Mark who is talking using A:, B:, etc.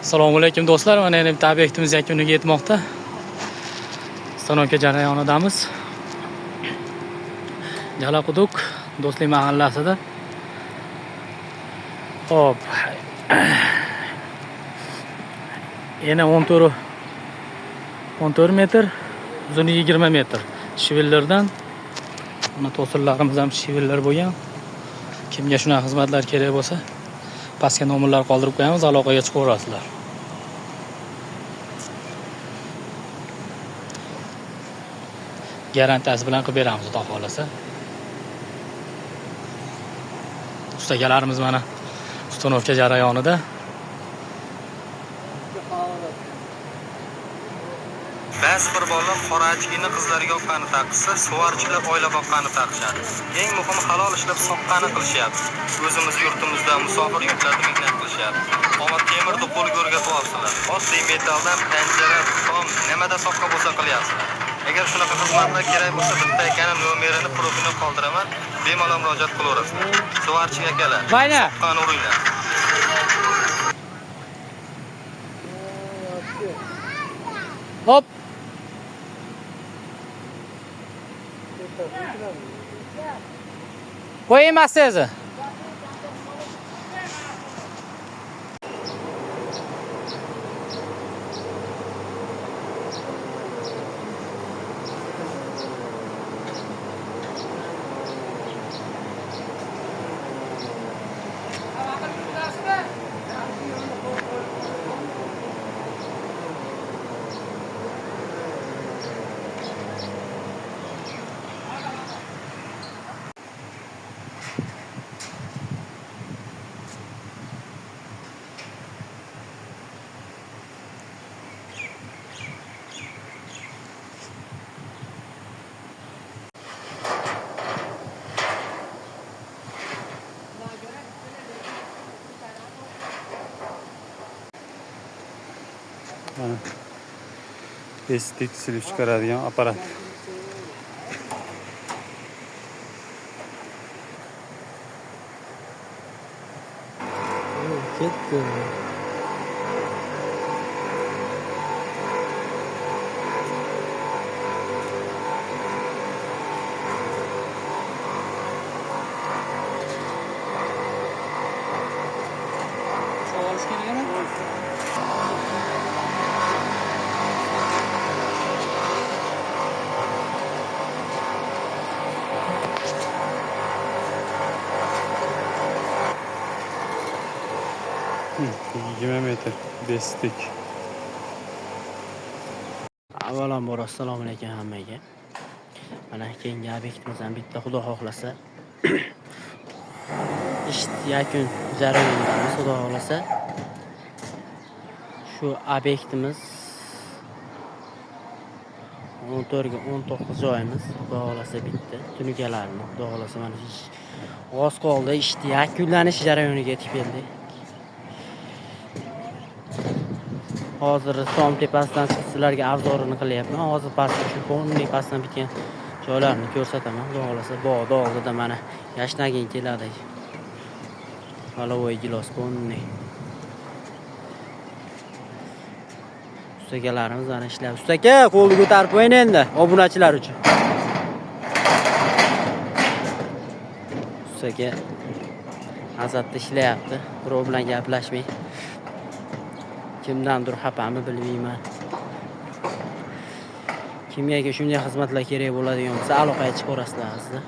A: Assalomu alaykum do'stlar. Mana endi bitta obyektimiz yakuniga yetmoqda. Stanovka jarayonidamiz. Jalaquduq Do'stlik mahallasida. Xo'p. Yana 14 metr, uzunligi 20 metr. Shivillardan mana to'sinlarimiz ham shivillar bo'lgan. Kimga shunaqa xizmatlar kerak bo'lsa, pastga nomerlar qoldirib qo'yamiz, aloqaga chiqaverasizlar. Garantiyasi bilan qilib beramiz, Xudo xohlasa. Ustagalarimiz mana установка jarayonida.
B: Ba'zi bir bolalar qora ochkini qizlarga yoqqani taqishsa, suvarchilar oila boqqani taqishadi. Eng muhimi halol ishlab soqqani qilishyapti. O'zimiz yurtimizda musofir yurtlarda mehnat qilishyapti. Omad temirni qo'lga o'rgatyapsizlar. Oddiy metalldan panjara, tom, nimada soqqa bo'lsa qilyapsizlar. Agar shunaqa xizmatlar kerak bo'lsa, bitta akani nomerini, profilini qoldiraman. Bemalol murojaat qilaverasizlar. Suvarchi akalar,
A: Vayna.
B: soqqani uringlar.
A: Hop. Qo'ying massangizni.
C: Mana estik silib chiqaradigan apparat.
A: Ketdi. Olish kerakmi?
C: Hı, 20 metr bestik.
D: Avvalambor assalomu alaykum hammaga. Mana keyingi obyektimiz ham bitta, Xudo xohlasa. Ish yakun jarayonidamiz, Xudo xohlasa. Shu obyektimiz 14 ga 19 joyimiz, Xudo xohlasa bitta. Tunukalarni Xudo xohlasa mana shu ish g'oz qoldi, ishni yakunlanish jarayoniga yetib keldik. Hozir tom tepasidan chiqib sizlarga avzorini qilyapman. Hozir pastga tushib, полный pastdan bitgan joylarni ko'rsataman. Xudo xohlasa bog'da oldida mana yashnagin keladi. Половой gilos полный. Ustakalarimiz mana ishlab. Ustaka, qo'lni ko'tarib qo'ying endi obunachilar uchun. Ustaka Azatda ishlayapti. Birov bilan gaplashmay. Kimdandir xafami bilmayman. Kimga shunday xizmatlar kerak bo'ladigan bo'lsa, aloqaga chiqaverasizlar azizlar.